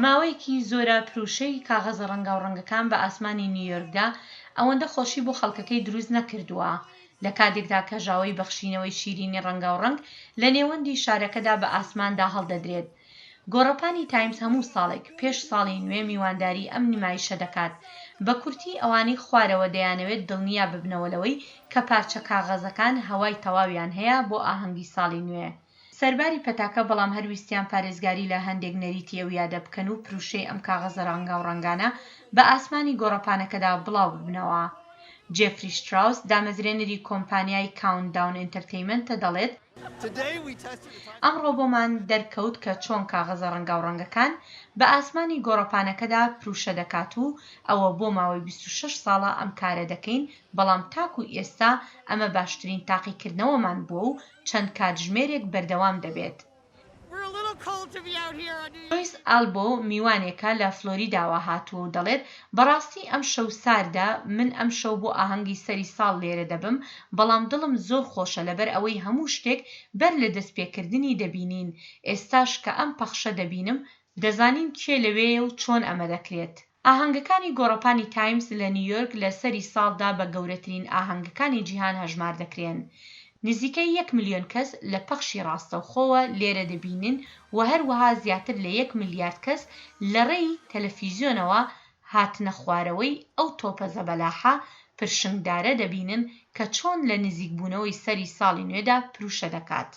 ماوەیەکی زۆرە پروشەی کاغەزە ڕەنگاوڕەنگەکان بە ئاسمانی نیویۆرکدا ئەوەندە خۆشی بۆ خەڵکەکەی دروست نەکردووە، لە کاتێکدا کەژاوەی بەخشینەوەی شیرینی ڕەنگاوڕەنگ لە نێوەندی شارەکەدا بە ئاسماندا هەڵدەدرێت. گۆڕەپانی تایمز هەموو ساڵێک پێش ساڵی نوێ میوانداری ئەم نمایشە دەکات. بە کورتی ئەوانەی خوارەوە دەیانەوێت دڵنیا ببنەوە لەوەی کە پارچە کاغەزەکان هەوای تەواویان هەیە بۆ ئاهەنگی ساڵی نوێ. سەرباری پەتاکە بەڵام هەر ویستیان پارێزگاری لە هەندێک نەریتی ئەو یادە بکەن و پروشەی ئەم کاغەزە ڕەنگاوڕەنگانە بە ئاسمانی گۆڕەپانەکەدا بڵاو ببنەوە. جێفری شتراوس، دامەزرێنەری کۆمپانیای کاونتداون ئینتەرتەیمەنتە دەڵێت، ئەمڕۆ بۆمان دەرکەوت کە چۆن کاغەزە ڕەنگاوڕەنگەکان بە ئاسمانی گۆڕەپانەکەدا پروشە دەکات و ئەوە بۆ ماوەی 26 ساڵە ئەم کارە دەکەین بەڵام تاکو ئێستا ئەمە باشترین تاقیکردنەوەمان بووە و چەند کاتژمێرێک بەردەوام دەبێت. جۆیس ئالبۆ میوانێکە لە فلۆریداوە هاتووە و دەڵێت، بەڕاستی ئەمشەو ساردە، من ئەمشەو بۆ ئاهەنگی سەری ساڵ لێرە دەبم، بەڵام دڵم زۆر خۆشە لەبەر ئەوەی هەموو شتێک بەر لە دەستپێکردنی دەبینین، ئێستاش کە ئەم پەخشە دەبینم، دەزانین کێ لەوێیە و چۆن ئەمە دەکرێت. ئاهەنگەکانی گۆڕەپانی تایمز لە نیویۆرک لە سەری ساڵدا بە گەورەترین ئاهەنگەکانی جیهان هەژمار دەکرێن. نزیکەی یەک ملیۆن کەس لە پەخشی ڕاستەوخۆوە لێرە دەبینن و هەروەها زیاتر لە یەک ملیارد کەس لە ڕێی تەلەفیزیۆنەوە هاتنەخوارەوەی ئەو تۆپە زەبەلاحە پرشنگدارە دەبینن کە چۆن لە نزیکبوونەوەی سەری ساڵی نوێدا پروشە دەکات.